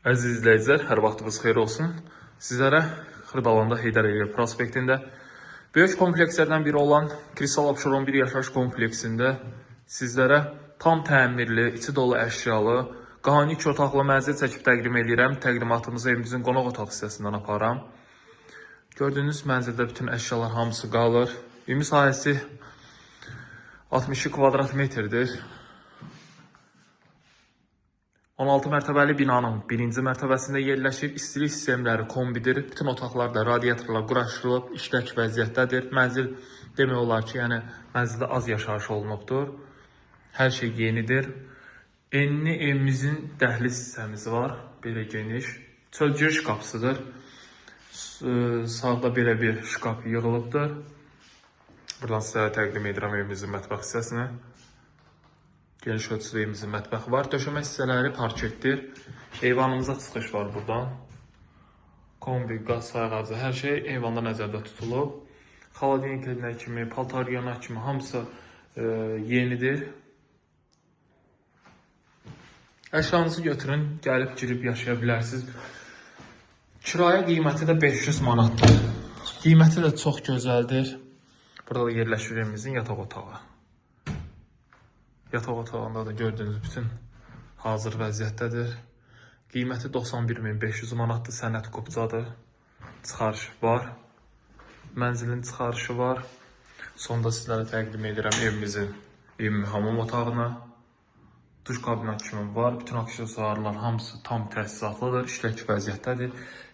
Əziz izləyicilər, hər vaxtınız xeyir olsun. Sizlərə Xırdalanda Heydər Əliyev prospektində böyük komplekslərdən biri olan Kristal Abşeron 1 yaşayış kompleksində sizlərə tam təmirli, içi dolu əşyalı, qanuni iki otaqlı mənzil çəkib təqdim edirəm. Təqdimatımızı evimizin qonaq otaq hissəsindən aparam. Gördüyünüz mənzildə bütün əşyalar hamısı qalır. Ümumi sahəsi 62 kvadrat metrdir. 16 mərtəbəli binanın birinci mərtəbəsində yerləşir. İstilik sistemləri kombidir. Bütün otaqlarda radiatorlar quraşdırılıb, işlək vəziyyətdədir. Mənzil demək olar ki, yəni mənzildə az yaşayış olunubdur. Hər şey yenidir. Enli evimizin dəhliz hissəmiz var, belə geniş. Çöl giriş qapısıdır. Sağda belə bir şkaf yığılıbdır. Buradan sizə təqdim edirəm evimizin mətbəx hissəsini. Geniş ölçülü evimizin mətbəxi var. Döşəmə hissələri parketdir. Eyvanımıza çıxış var buradan. Kombi, qaz sayğacı, hər şey eyvanda nəzərdə tutulub. Xaladeniklər kimi, paltar yanaq kimi hamısı yenidir. Əşyanızı götürün, gəlib girib yaşaya bilərsiniz. Kirayə qiyməti də 500 manatdır. Qiyməti də çox gözəldir. Burada da yerləşir evimizin yataq otağı. Yataq otağında da gördüyünüz bütün hazır vəziyyətdədir. Qiyməti 91.500 manatdır, sənəd qopcadır. Çıxarış var. Mənzilin çıxarışı var. Sonda sizlərə təqdim edirəm evimizin ümumi hamam otağını. Duş kabinat kimi var. Bütün aksesuarlar hamısı tam təchizatlıdır, işlək vəziyyətdədir.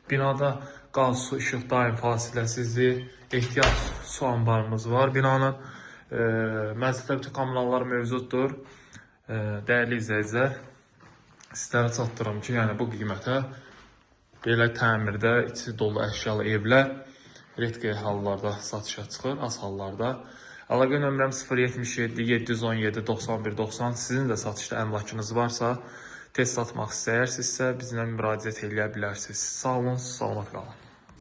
Binada qaz, su, işıq daim fasiləsizdir. Ehtiyat su anbarımız var binanın. Mənzildə bütün kommunallar mövcuddur. Dəyərli izləyicilər, sizlərə çatdırıram ki, yəni bu qiymətə belə təmirdə içi dolu əşyalı evlər redki hallarda satışa çıxır, az hallarda. Əlaqə nömrəm 077 717 91 90. Sizin də satışda əmlakınız varsa, tez satmaq istəyirsinizsə, bizimlə müraciət eləyə bilərsiniz. Sağ olun, salamat qalın.